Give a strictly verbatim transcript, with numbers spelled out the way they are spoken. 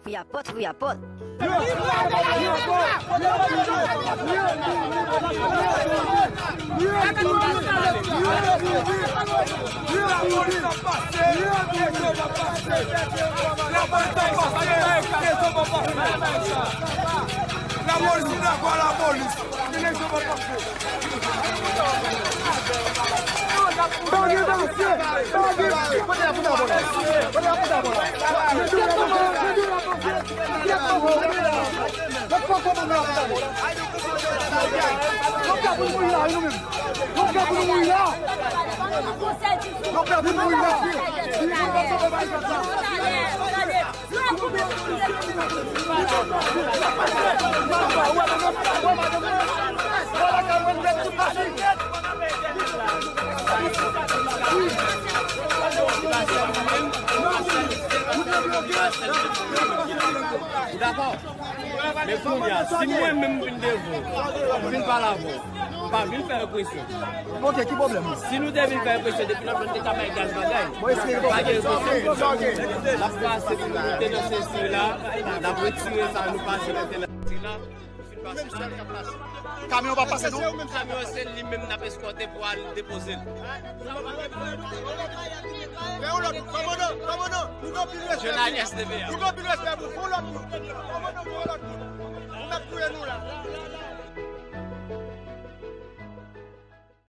Friyapòt, friyapòt. Lapolis ap pase, lapolis ap pase, lapolis ap pase, lapolis ap pase. Ou dakò? Men kounye a, si mwen menm m vin devan w, m vin pale avè w, m pa vin fè represyon. Ok, ki pwoblèm ou? Si nou te vin fè represyon depi lòt bò, nou te ka bay gaz bagay. Pa gen represyon. N ap pase pou nou moute nan sesi la, n ap retire sa nou pase pou te nan sesi la. Kamyon pa pase non? Kamyon se li menm n ap eskòte pou al depoze l. Fè yon lòt, kòmandan, kòmandan, nou gen anpil respè pou ou. Nou gen anpil respè pou ou. Fè yon lòt kout. Kòmandan, fè yon lòt kout. Ou mèt touye nou la.